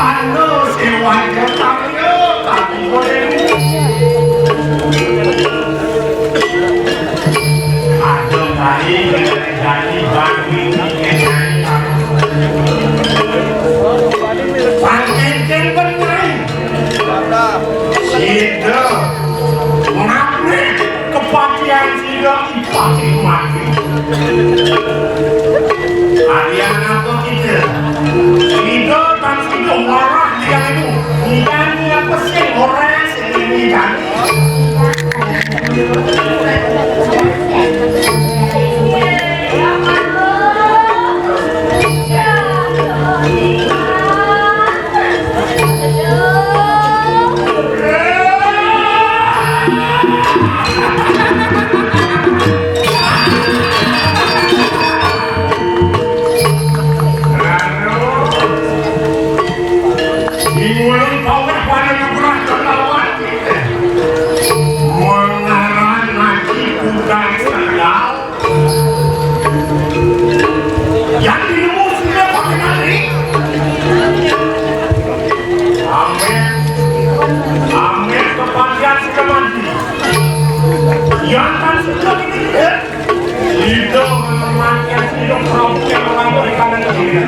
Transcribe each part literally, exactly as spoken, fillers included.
Anu si wajah karya tapi boleh. Ada kali jadi bagi. Pancen bener. Sida ngapne kepatihan sida ipati mati. Kalian apa kita? Sida tan sida marah dia itu. Ngidani apa sih orang sing ngidani? Di mulut paweh pada nugrah kelawan kita. Mengaran ngaji kudang sandal. Yang di rumah sudah pakai nari. Amin. Amin. Kepastian sudah mandi. Yang kan sudah ini, ya. Itu memang yang hidup kau yang lama di kanan kiri.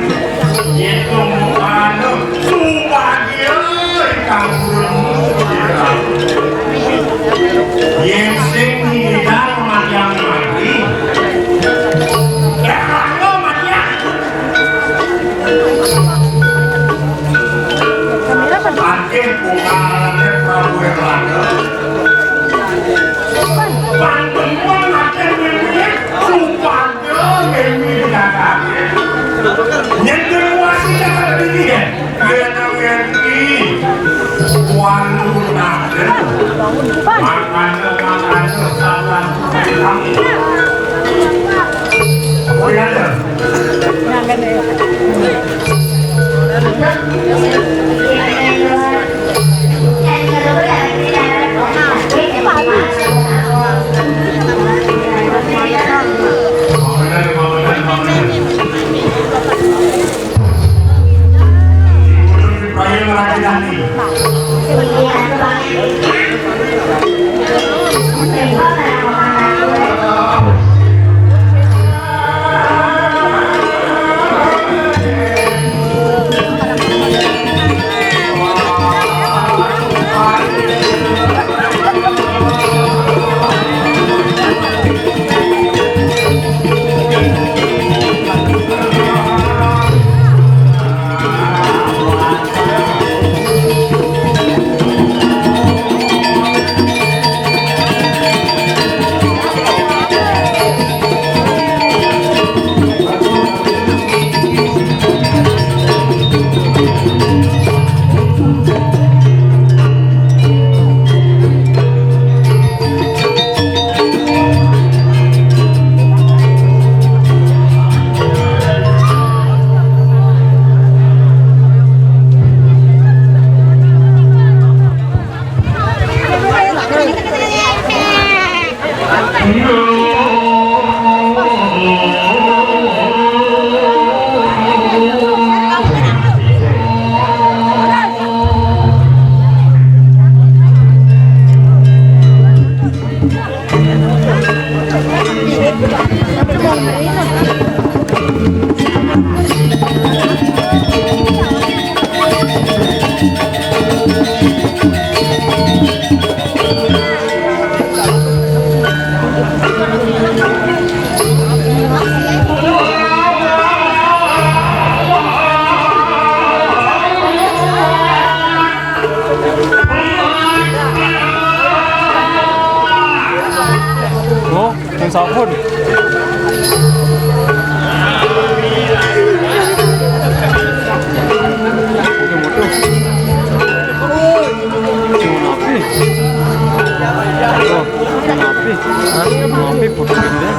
Itu bukan subagia ikan burung. Yang sing ngidang madang mati. Ya, aku mati ya. Akhir bukan Prabu Erlangga. Pantemun akhir mimpi, supados mimpi dikatakan. Yang kedua sih jangan begini ya. Dia ngerti. Walu nader. Makanya, makanya, salah. Oh, iya, ada. Oh, yang sabun. Oke, mutu. Mau napi? Oh, mau napi? Hah? Mau napi? Bodoh ini.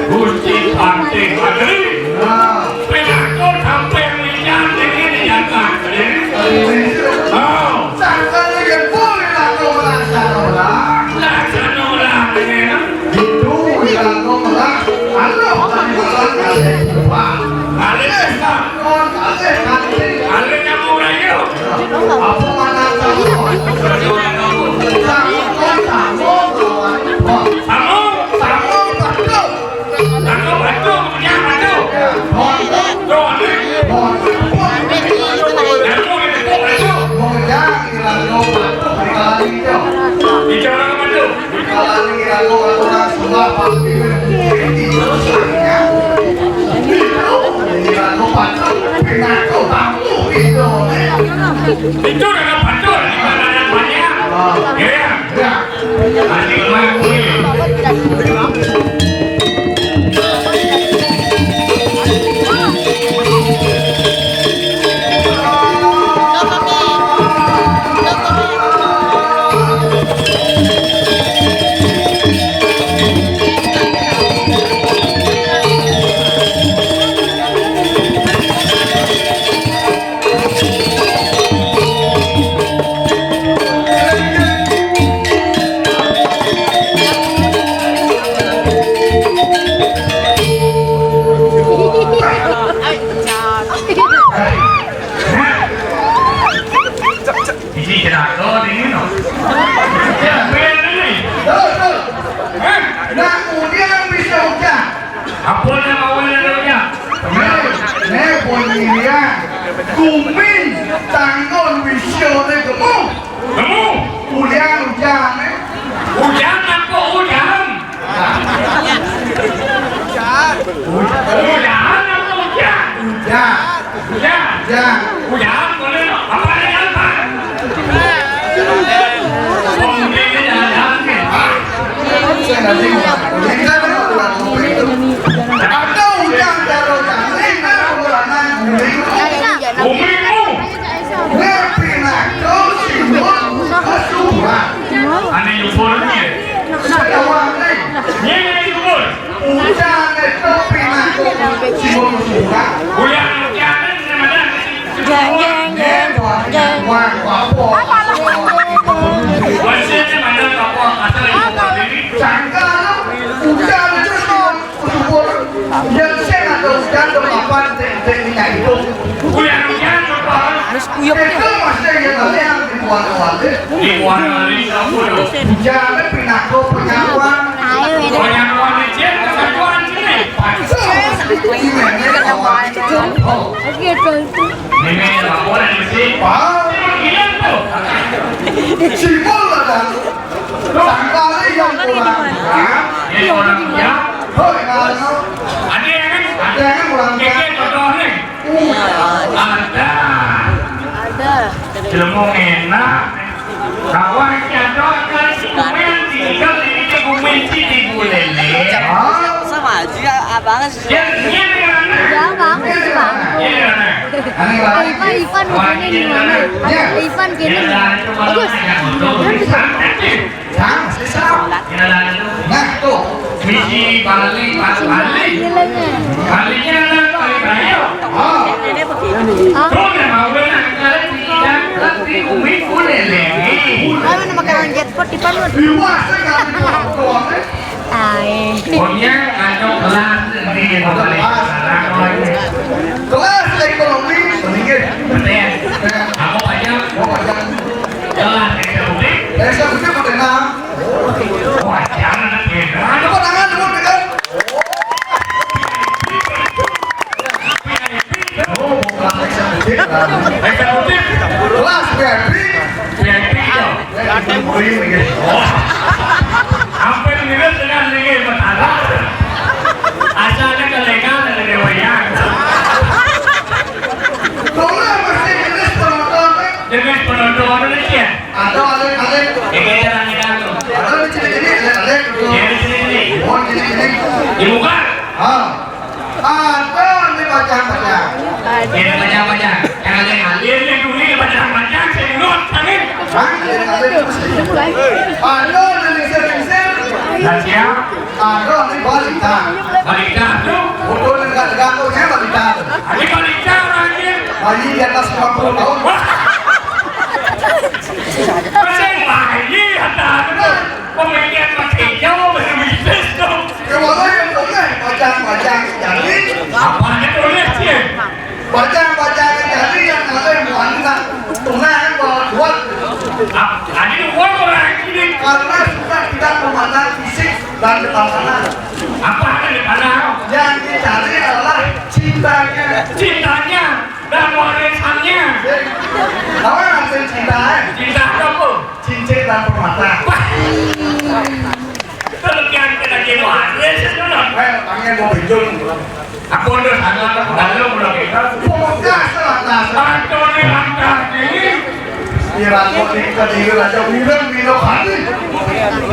Gusti Patih Padri. Nah. Pinakon sampai melihat ini dijaga. Oh. Sangkanya dia boleh lakukan laksana olah. Laksana olah, ya. Itu dilakukan olah. Anu, tadi malam kasih buah. Alih, alih, alih, alih nyamuk rayu. Apa mana kamu? Kamu, kamu, kamu, kamu, kamu, kamu, kamu, kamu, kamu, Itu udah batur, di mana banyak. Ya. Ya. Asik banget. Ini celaka ini, no. Ya, bener ini. Tuh, tuh. Hah? Nah, kemudian bisa ucap. Apa nama awalnya namanya? Nih, nih, Bun Ilian. Gumin tanggon wisyo ne gemuk. Gemuk? Ulian ujan, eh. Ujan apa ujan? Ujan. Ujan apa ujan? Ujan. Ujan. Ujan. Ujan, boleh tak? Apa ada yang tak? Pemimpin jalan-jalan ni. Ada ujan kalau jangan, kalau jangan, guling. Guling. Ane nyubur ni. Ane nyubur. Uyan, uyan, ni mana? Jeng, jeng, jeng, jeng. Wasitnya mana? Apa? Asal nyubur diri. Cangkal, uyan, Syukur, yén sing ada ujan, kapan ték-ték minyak itu. Uyan-uyan apa? Wis uyup. Itu mesti yén ada yang dibuat-buat. Dibuat-buat apa lho? Ujané pinaka penyawan. Ayo, ini. Penyawan izin, penyawan sini. Oke, tuh. Ini laporan mesti. Pak. Ini tuh. Simpul ada. Sangkali yang kurang. Hah? Ini orang ya. Hoi, kalau ada yang kan? Ada yang kurang. Ini contohnya. Ada. Ada. Jelema enak. Kawan kita kan kumen tinggal ini kumen di bulene. Hah? Sama aja, abang sih. Ya, ini mana? Ya, Bang, ini, Bang. Ini mana? Ivan, Ivan, ini di mana? Ya. Ivan, gini. Bagus. Kan bisa. Nah, sesat. Nah, tuh. Misi Bali, Bali. Balinya ada apa, Ibrahim? Oh. Ah. Tuh, memang benar. Kalau tidak, nanti umi boleh lagi. Ayo, nama kalian jet sport di Panut. Ayo. Pokoknya, ada kelas di Bali. Kelas ekonomi, sedikit. Betul. Aku banyak. Mau banyak. Kelas eksekutif. Eksekutif udah enam. Wah, jangan, jangan. Tepuk tangan, tepuk tangan. Oh, mau kelas eksekutif, kan? Eksekutif. Kelas V I P. V I P, ya. Eksekutif, ya. Oh. Hampir mirip dengan ini, Mas Anwar. Asalnya ke legal, ada dewa yang. Tolong, mesti jenis penonton, eh. Jenis penonton Indonesia. Ada, ada, ada. Ini cara kita tuh. Ada di sini, sini, ada, ada. Ya, di sini, sini. Oh, di sini, sini. Dibuka. Ah. Ada nih baca-baca. Ini baca-baca. Yang ada yang hadir nih, dulu ini baca-baca, saya dulu, tangan. Hah? Ada yang hadir. Ada yang lingsir-lingsir. Dan siap. Ada nih balita. Balita tuh. Foto negak-negak tuh, saya balita tuh. Ini balita, anjir. Bayi di atas lima puluh tahun. Wah. Mesin bayi, ada apa? Pemilihan Mas Ijo, masih bisnis dong. Ya, walau yang boleh, bajang-bajang jadi. Apanya boleh, sih? Bajang-bajang jadi yang boleh muanna. Tunai bawa kuat. Ah, tadi uang orang ini. Karena sudah tidak memandang fisik dan ketampanan. Apa yang dipandang? Yang dicari adalah cintanya. Cintanya. Dan warisannya. Apa arti cinta, eh? Cinta apa, Bu? Cincin dan permata. Wah. Kalau kian kena jadi waris, itu lah. Eh, tangan mau pinjol. Aku udah sana, lalu udah kita. Pokoknya salah, salah. Ira kok di Kediri aja mireng mino kali.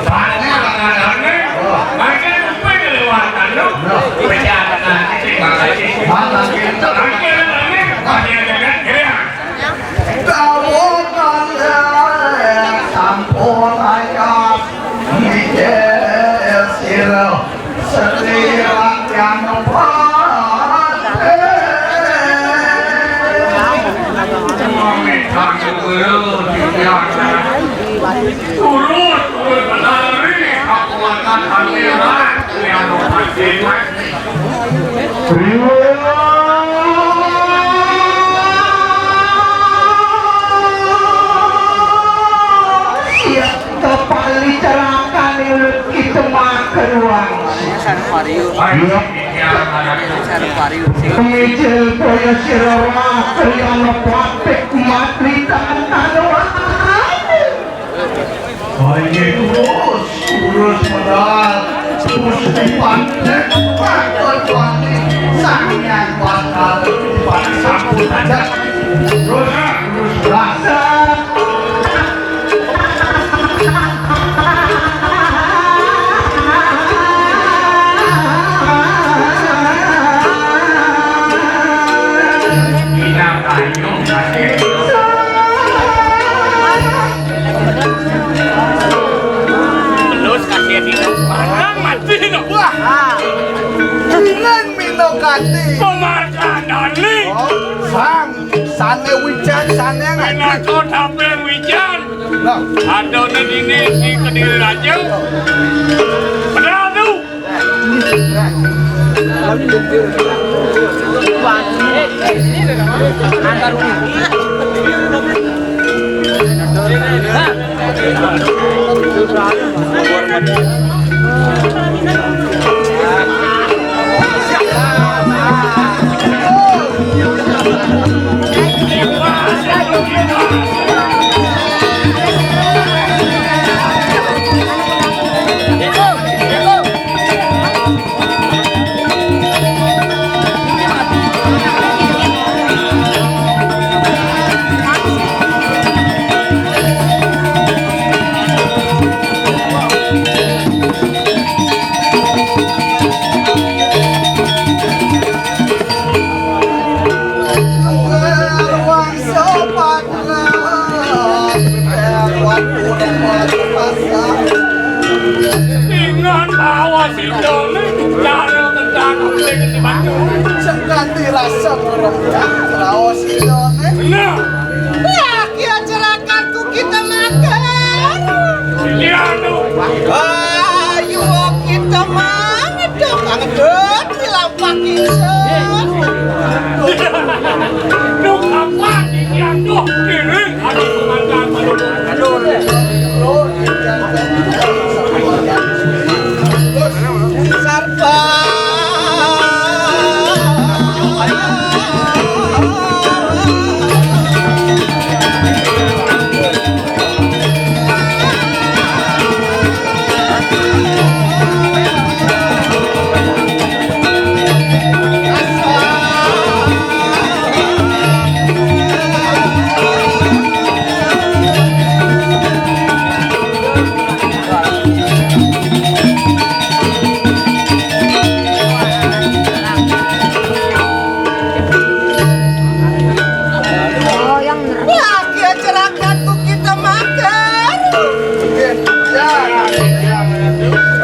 Aneh, aneh, aneh. Mangke lupa kelewatan, no? Pejabat nanti, terima kasih. Mangke, aneh, aneh. Masih ada, kan? Ya. Dawuh kalih sampun ayas nggih sira Sri Rakyat Patih. Turun, turun menari, kakuatan hadirat, yang patih. Iya, kepali cerakan ulut kita mah keruang. Iya. Pemijil boyo sira kaliyan patik mati tangan kanuan. Ayo terus, terus pedal. Terus dipancet, bakal wani. Sang Hyang Bakal dipancet sampun aja. Terus, terus rasa. Ina kayu, kayu. Terus kasih di Padang mati, no. Wah. Dengan minokati. Pemarga Dani. Oh, sang, sane wican, sane ngaji. Pinaka taping wican. Nah. Adone dini di Kediri Raja. Beradu. Ingat awas idone, cara tentang sing dibantu. Sengkati rasa ngorong ya, raos idone. Bener. Lah, kya cerakan ku kita makan. Iya, tuh. Ayo kita mangedok, mangedok. Pakisan. Duh, apa iki, aduh, kiring, aduh, pengantar, aduh. Sarpa. Lagi aja rakyatku kita makan.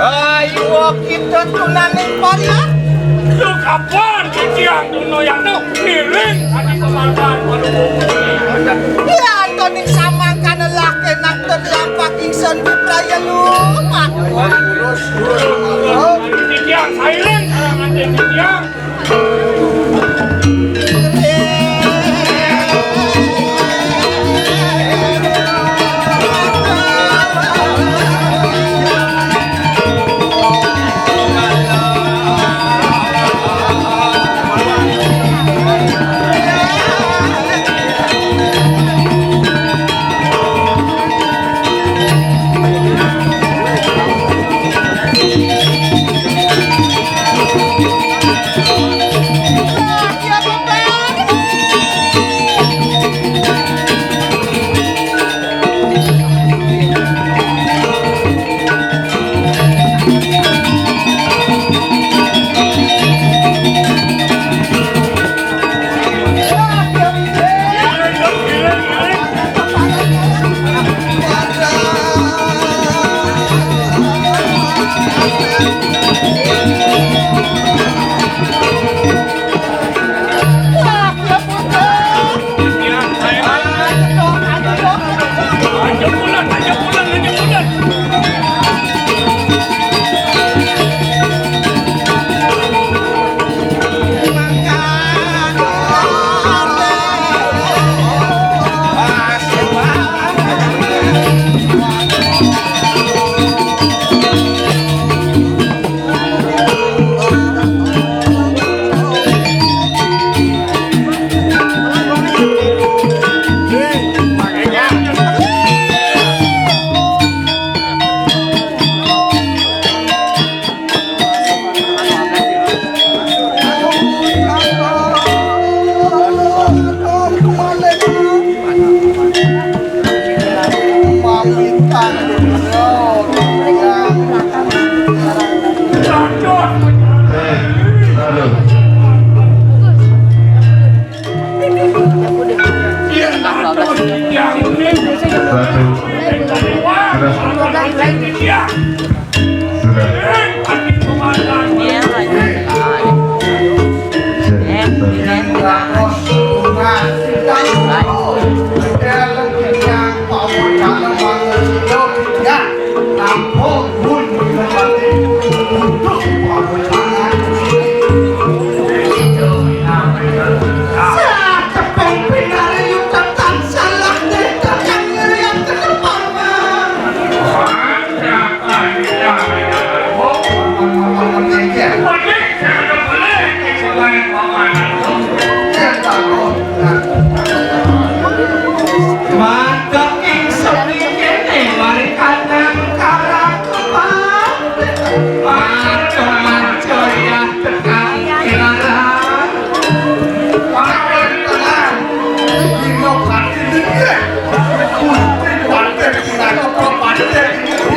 Ayo kita tunaning parian. Lu kapan titiang tuno yang tuh ngiring adi pemangkan. Ya antoning samangkan lelah kenak tetiang paking sendi praya lumat. Titiang sairing, titiang. Satu. Sudah. Sudah. Satu. Madeg ing seni kene, mari kanang karang kembang. Maco-maco ya tekang kinarang. Makan tenang. Dino pati dikit. Gusti kuatir kira kepro pati dikit.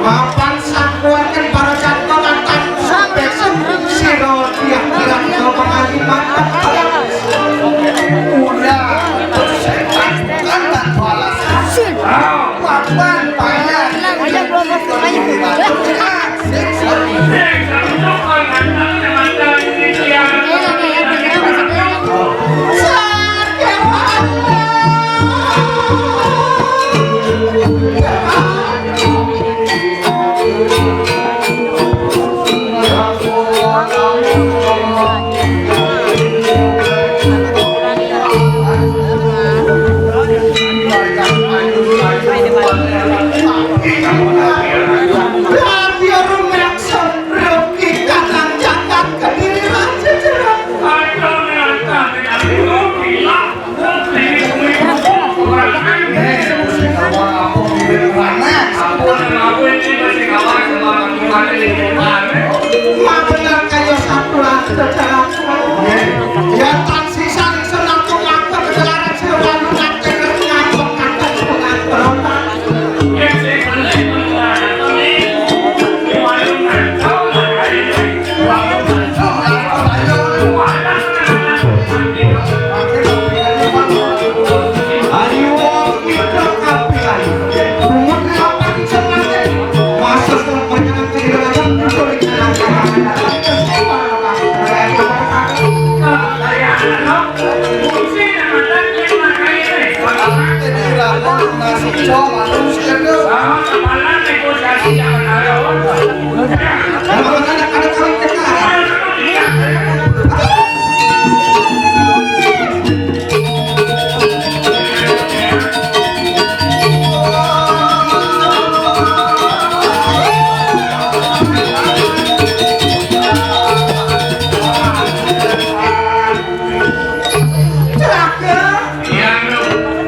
Mapan sakuaken para jantonan tan sampesan sira tiyang kirang pangaliman. Ulah setan kan tak balas. Mapan payah.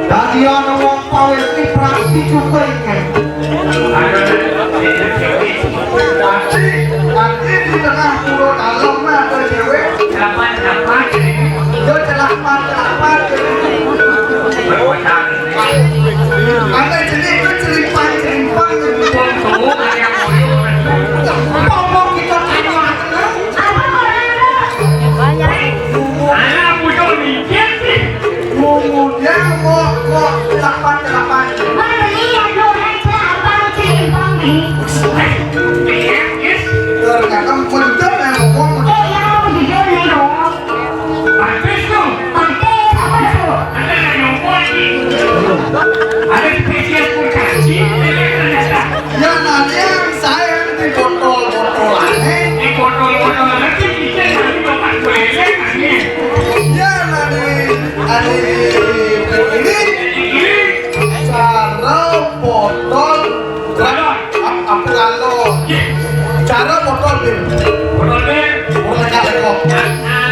Dadi ana wong pawésti prapti juga iki. Dadi, dadi di tengah pura dalem ada dhewe. Yo celah pan, celah pan. Ada jenis itu celipan-celipan. Apa kita tanya? Anak muda mikir sih. Kemudian mau, mau delapan, delapan. Ternyata bener yang ngomong. Ada spesies kurcaci, ternyata. Ya, nanti yang saya di botol-botolannya. Di botol-botolannya, kita nanti bapak kulitnya, aneh. Ya, nanti, nanti ini, ini, cara botol, ap-, apa kalau? Cara botol, Bil? Botol, Bil? Botol, Bil.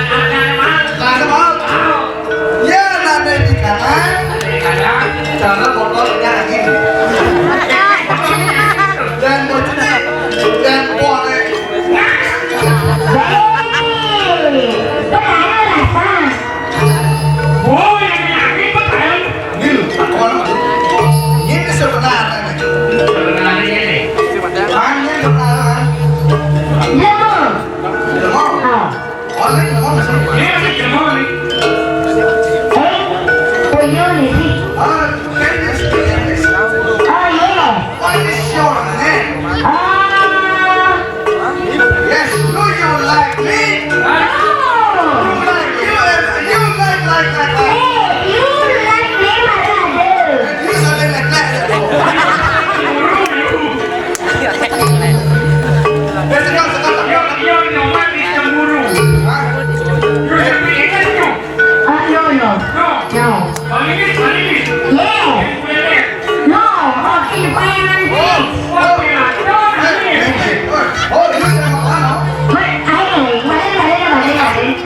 Hey, for you, Lizzie. Ah, Dennis, Dennis. Ah, yeah. What is your name? Ah. Yes, do you like me? No. You like, you, you like, like, like, like. Hey, you like me, my brother. You something like that. Yo, yo, yo, what is cemburu? Huh? You should be in it, you. Ah, no, no. No. No. Balikin, balikin. Yeah. Balikin. No. Oh, keep on. Oh, oh. Hey, hey, hey. Oh, you say, ano? Wait, ay, ay, balik, balik, balik, balik.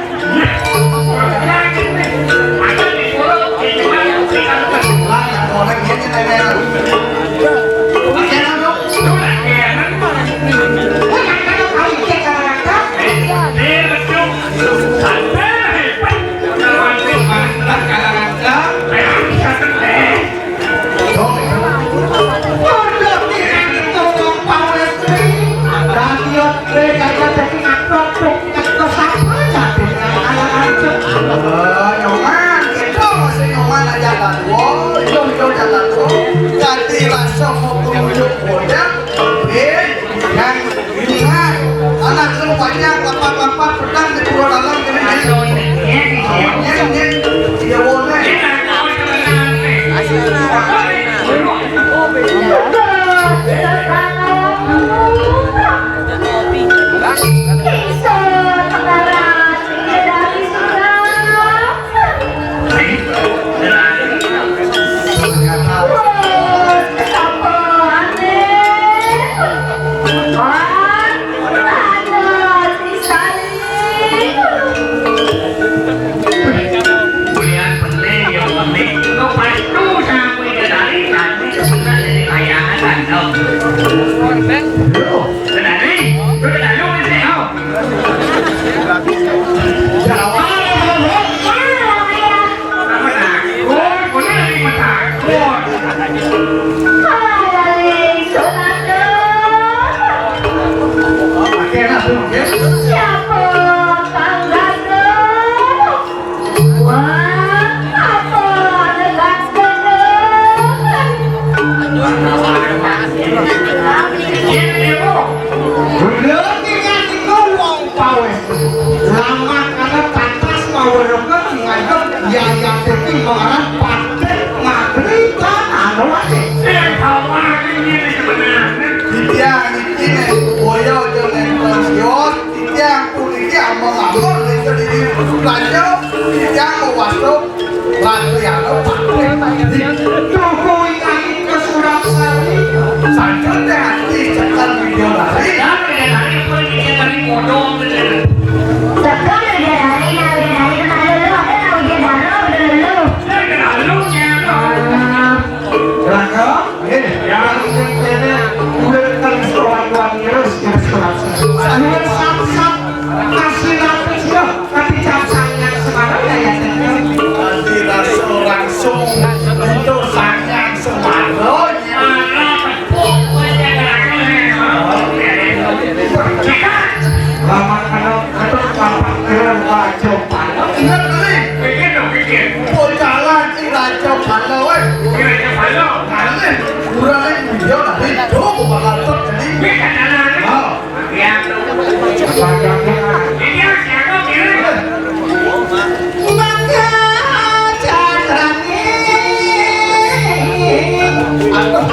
Oh, Nyoman, itu masih Nyoman aja lalu. Itu, itu aja lalu. Jadi langsung mau pengunjuk model. Eh, yang ini kan, anak lu banyak lapak-lapak pedang di pura dalam ini. Ini, ini, dia boleh. Lha, iki kan iku wong pawis. Lah, makane pantas maweruke nganggep Yayan iki mengarah patih ngabri kan anu wae. Sing bawa ini sebenarnya. Dia ini nih, boyo aja nonton sios. Titiang puniki among-among ring kediri belanja, titiang mewasuk lan priyana patih. Tuku ingkang ke Suraksari. Saja teh ati cekel Widyadari. Cekel Widyadari, nah, Widyadari, nah, Widyadari, kenal dulu, ada nggak Widyadara, udah dulu. Rangga, nggih, yang sing kene urip kali sowan-sowan nirus, nirus. Nuwun sap-sap, kasih lapis, ya, tapi jam sangang Semarang, ya, ya, ya. Nanti langsung, langsung untuk sangang Semarang. Lama kenal, ketemu Bapak Kira Raja Pala. Ingat, Beli. Pikir dong, pikir. Bocalan. Raja Pala, weh. Raja Pala. Kalih. Kurang iya, lah. Itu bakal terjadi. Ini kan jalan. Oh. Ya. Ini siapa, Kira? Maka jadrane. Aduh,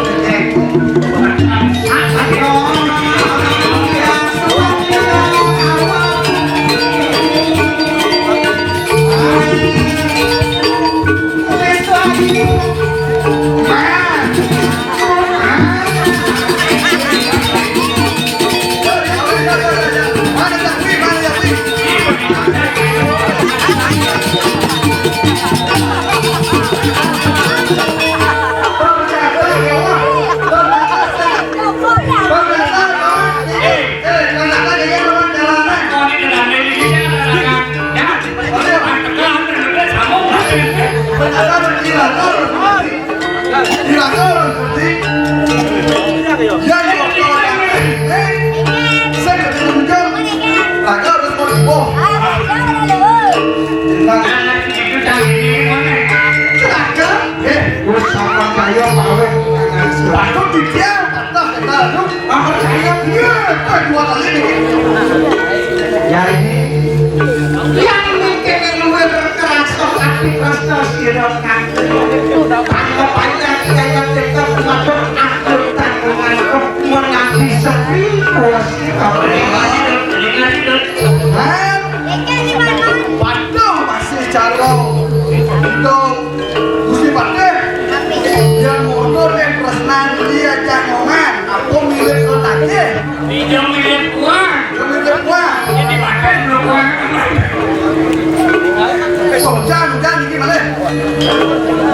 Ujan, ujan iki malih.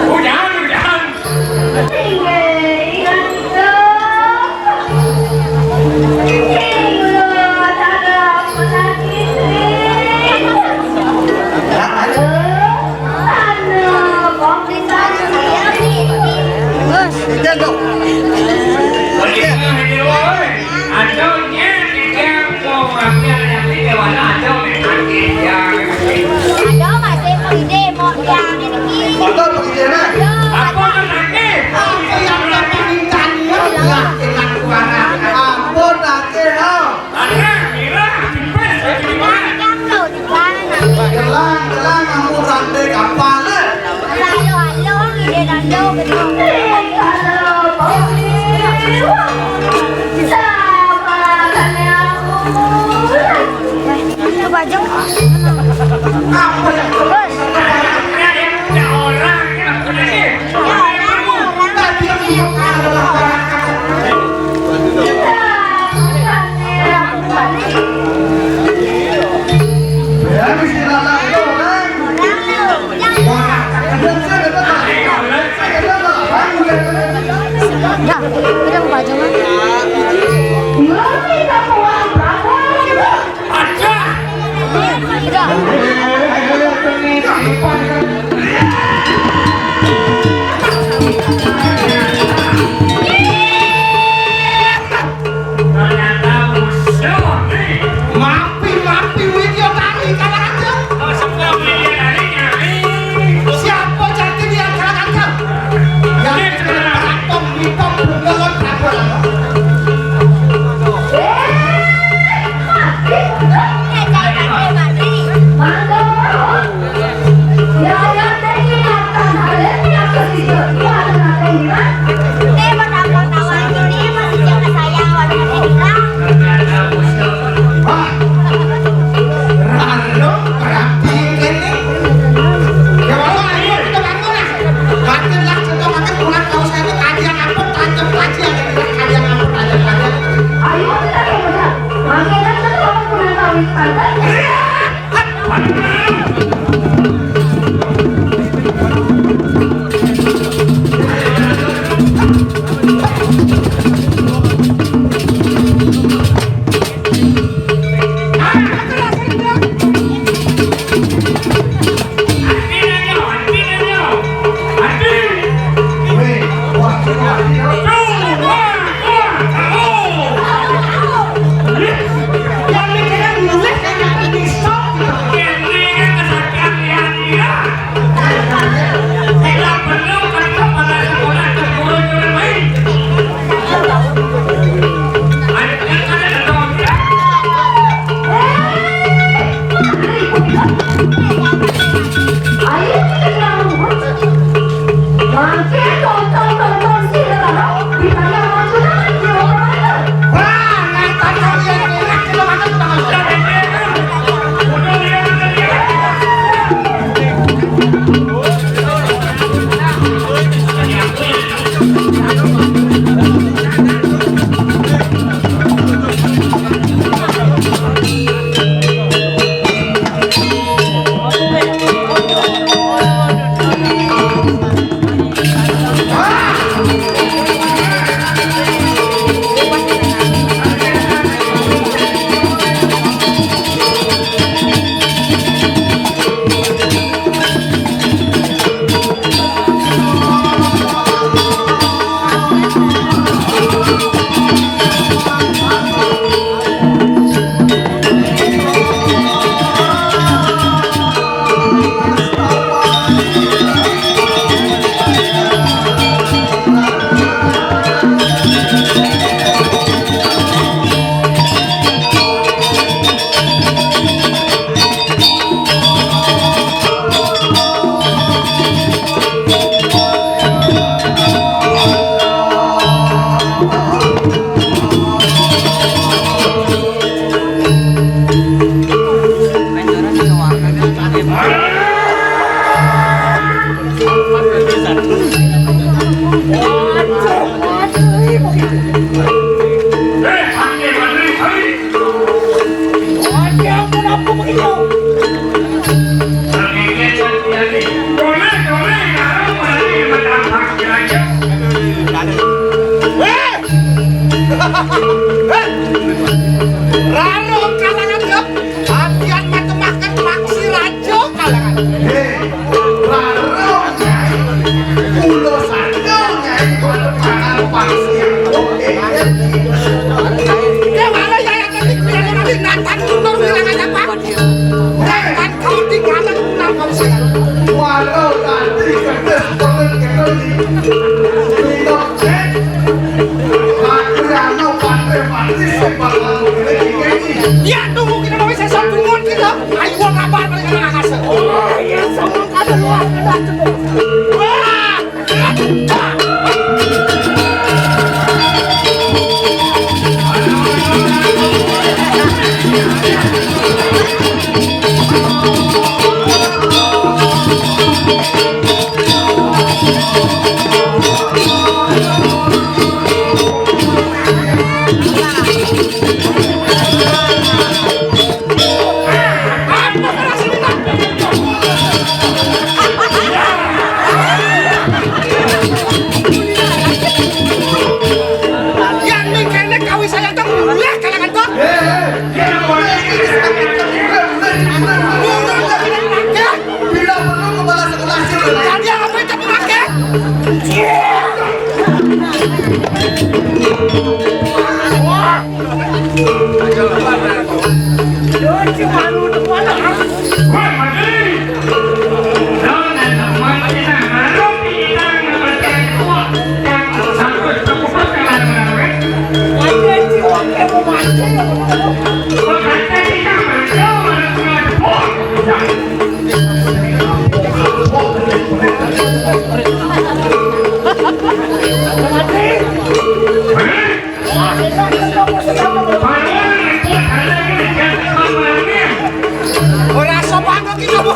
Ujan, ujan. Ujan, Dok. Ujan. Aduh, masih pede mau yang ini. Betul, begitu, ya, Nak? Aduh, ampun, Nak. Ampun, Nak. Ampun, Nak. Anak, Mira, Pipes, Pipes. Yang lo di mana? Gelang, gelang, ampun, rantai kapal, eh. Ayo, ayo, ide dan jauh, betul. Kalau mau, sama, sama, aku. Itu baju. Ya, udah mau baju kan? Mapi, mapi, Widya Tari, kalahkan. Siapa jati dia kalahkan? Yang Prabu Mipang Bungawan Prabu.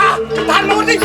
Tahan, Bang Murti.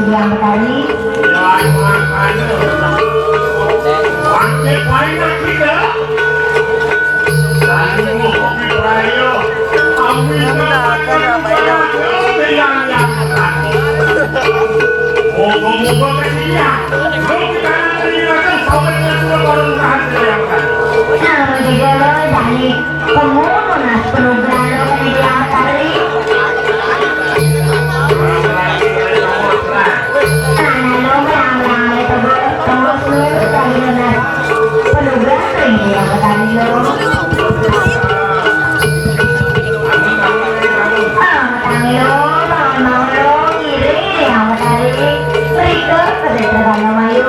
Yang Betari. Yang makanya. Pakai paling kita. Lalu kopi prayo. Kami yang yang. Moga-moga kesian. Lu kita terima kasih. Sampai dengan dua baru tahan yang. Nah, juga lo dari Pemuda penuh berani dari Jakarta. Nah, nah, lo berang-berang itu, Bu. Tembus lu dari mana? Penuh berani dari Jakarta, lo. Ah, matang lo, mau, mau lo, ngiri, yang matahari. Berikut, pada terbang lo, mayu.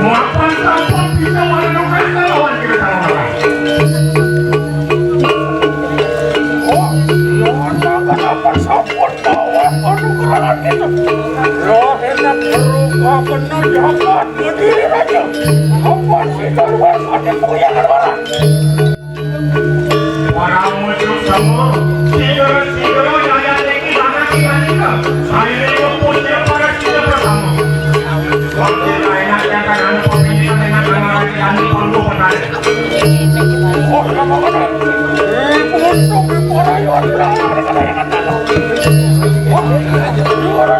Mapan sampun bisa manunjukkan kalawan kita sama. Oh, lawan mapan-mapan sampun bawa anugerah kita. Roh enak berupa benar jahat berdiri raja. Apa sih keluar hati punya orang? Para musuh semua, segera-segera jaya tinggi tanah kita juga. Saya pun tidak pada tidak bersama. Waktu lainnya yang akan anu pemimpin dengan tanah yang perlu menarik. Oh, nama benar. Eh, musuh para yuan berapa mereka yang kata. Oh, segera-segera.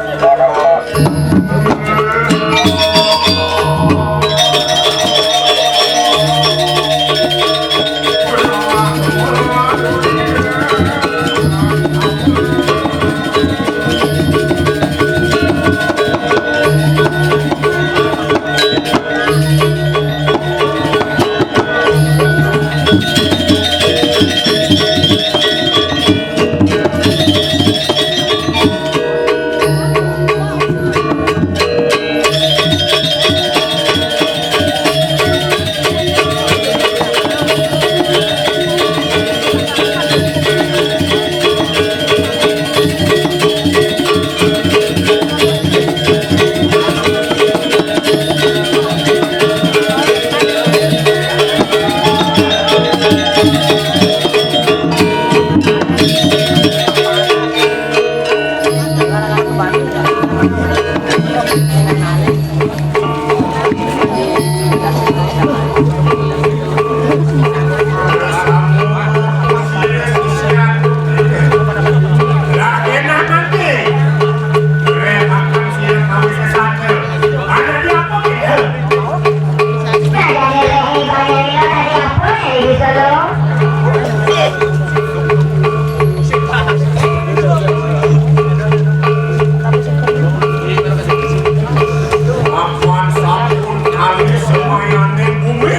Apan sampun kali semayane bumi.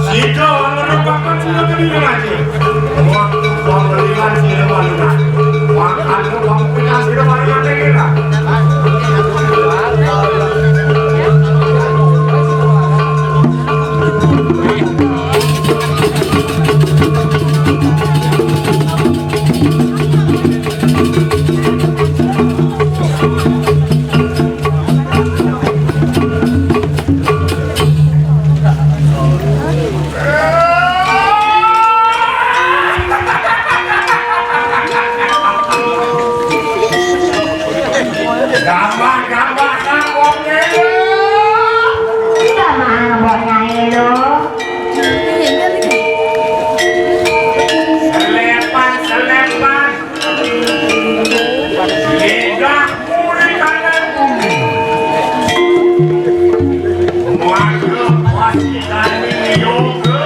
Sida merupakan sida kelingan aja. Buat pembelian sida bangunan. Makan pembukaan sida bangunan kira. Gampang-gampang nang wong ngene. Gampang wong ngene lho. Selepan, selepan. Linggah muri kanan bumi. Maka pasti kami yoga.